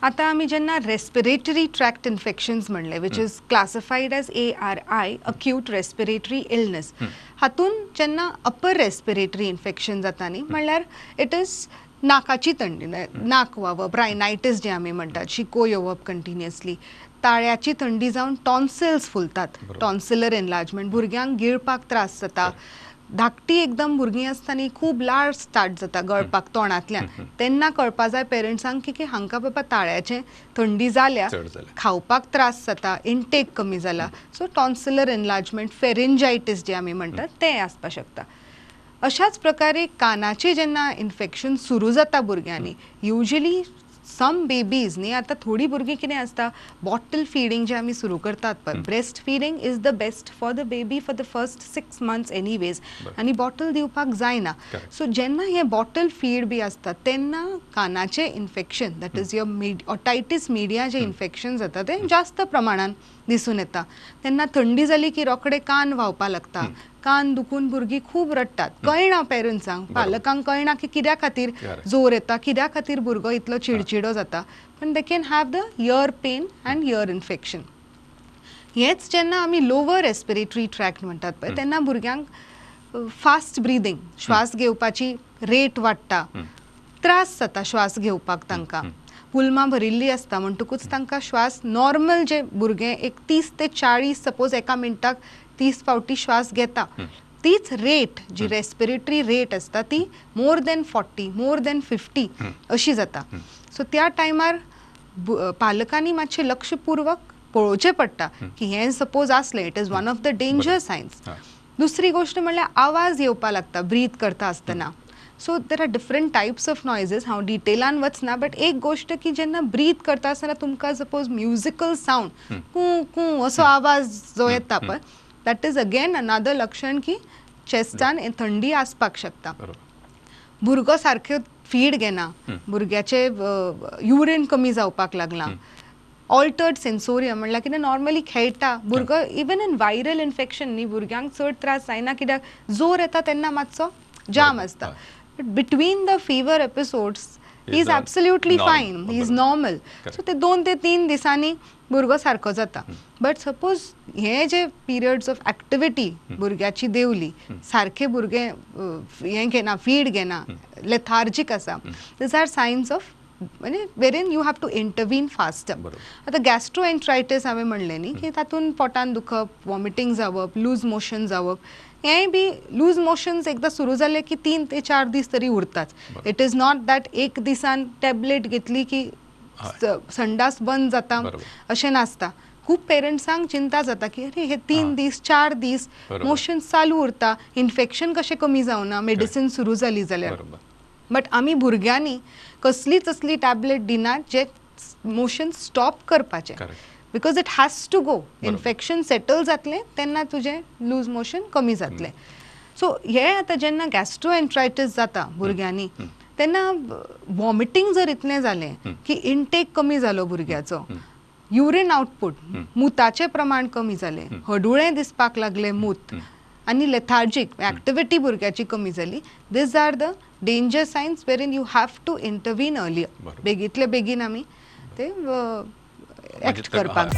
आतां आमी जेन्ना रेस्पिरेटरी ट्रॅक्ट इन्फेक्शन्स म्हणलें, which is classified as ARI, acute respiratory illness, हातून जेन्ना अपर रेस्पिरेटरी इन्फेक्शन जाता न्ही, म्हणल्यार it is नाकाची थंडी, नाक व्हांवप, रायनायटीस जे आमी म्हणटात, शिको येवप कंटिन्युअसली, ताळ्याची थंडी जावन टॉन्सिल्स फुलतात, टॉन्सिलर एनलार्जमेंट, भुरग्यांक गिळपाक त्रास जाता, धाकटी एकदम भुरगीं आसता न्ही, खूब लाळ स्टार्ट जाता गळपाक तोंडांतल्यान, तेन्ना कळपा जाय पेरंट्सांक की हांकां बाबा ताळ्याचें थंडी जाल्या, चड जाल्या. खावपाक त्रास जाता, इंटेक कमी जाला. सो टॉन्सिलर एनलार्जमेंट, फेरेंजायटीस जे आमी म्हणटात तें आसपाक शकता. अशाच प्रकारे कानाचें जेन्ना इन्फेक्शन सुरू जाता भुरग्यांनी, युजली सम बेबीज न्ही, आतां थोडीं भुरगीं कितें आसता, बॉटल फिडींग जें आमी सुरू करतात पळय, breast feeding is the best for the baby for the first 6 months anyways, आनी बॉटल दिवपाक जायना. सो जेन्ना हें बॉटल फीड बी आसता तेन्ना कानाचें infection, that is your otitis media जें इन्फेक्शन जाता तें जास्त प्रमाणान दिसून येता. तेन्ना थंडी जाली की रोखडे कान व्हांवपाक लागता, कान दुखून भुरगीं खूब रडटात, कळना पेरंट्सांक, पालकांक कळना की कित्या खातीर जोर येता, कित्या खातीर भुरगो इतलो चिडचिडो जाता, पण they can have the ear pain and ear infection. हेच जेन्ना आमी लोवर रेस्पिरेटरी ट्रॅक्ट म्हणटात पळय, तेन्ना भुरग्यांक फास्ट ब्रिदींग, श्वास घेवपाची रेट वाडटा, त्रास जाता श्वास घेवपाक, तांकां पुलमां भरिल्ली आसता, म्हणटकूच तांकां श्वास नॉर्मल जे भुरगें एक 30 ते 40, सपोज एका मिनटाक 30 फावटी श्वास घेता, तीच रेट जी रेस्पिरेटरी रेट आसता ती more than 40, more than 50 अशी जाता. सो त्या टायमार पालकांनी मातशें लक्षपूर्वक पळोवचें पडटा की हें सपोज आसलें, it is one of the danger signs. दुसरी गोश्ट म्हणल्यार आवाज येवपाक लागता ब्रीथ करता आसतना. So there are different types of noises, हांव डिटेलान वचना, बट एक गोश्ट की जेन्ना ब्रीथ करता आसतना तुमकां सपोज म्युजिकल सावंड, कू कू असो आवाज जो येता पळय, that is again another लक्षण की चेस्टान थंडी आसपाक शकता. भुरगो सारक्यो फीड घेना, भुरग्याचे युरीन कमी जावपाक लागलां, ऑल्टर्ड सेन्सोरियम, म्हणल्यार कितें, नॉर्मली खेळटा भुरगो, इवन इन वायरल इन्फेक्शन न्ही भुरग्यांक चड त्रास जायना, कित्याक जोर येता तेन्ना मातसो जाम आसता, but between the fever episodes he is absolutely fine, he is normal. So ते 2 ते 3 दिसांनी भुरगो सारको जाता. बट सपोज हे जे पिरियड्स ऑफ एक्टिविटी भुरग्याची देंवली, सारकें भुरगें हें घेना, फीड घेना, लेथार्जीक आसा, these are signs of म्हणजे wherein you have to intervene fast. आतां गॅस्ट्रोएंट्रायटीस हांवें म्हणलें न्ही की तातूंत पोटान दुखप, वॉमिटींग जावप, लूज मोशन जावप, हेंय बी लूज मोशन्स एकदां सुरू जाले की 3 ते 4 दीस तरी उरताच. It is not that एक दिसान टॅबलेट घेतली की संडास बंद जाता, अशें नासता. खूब पेरंट्सांक चिंता जाता की अरे, हे 3 दीस, 4 दीस मोशन्स चालू उरता, इन्फेक्शन कशें कमी जावना मेडिसिन सुरू जाली जाल्यार? बट आमी भुरग्यांनी कसलीच असली टॅबलेट दिनात जे मोशन स्टॉप करपाचें, because it has to go. Infection settle जातलें तेन्ना तुजें लूज मोशन कमी जातलें. सो हे आतां जेन्ना गॅस्ट्रोएंट्रायटीस जाता भुरग्यांनी तेन्ना वॉमिटींग जर इतलें जालें की इंटेक कमी जालो भुरग्याचो, युरीन आउटपूट, मुताचें प्रमाण कमी जालें, हडुळें दिसपाक लागलें मूत आनी लेथार्जीक, एक्टिविटी भुरग्याची कमी जाली, these are the danger signs wherein you have to intervene earlier. बेगीतले बेगीन आमी ते एक्ट करपाक.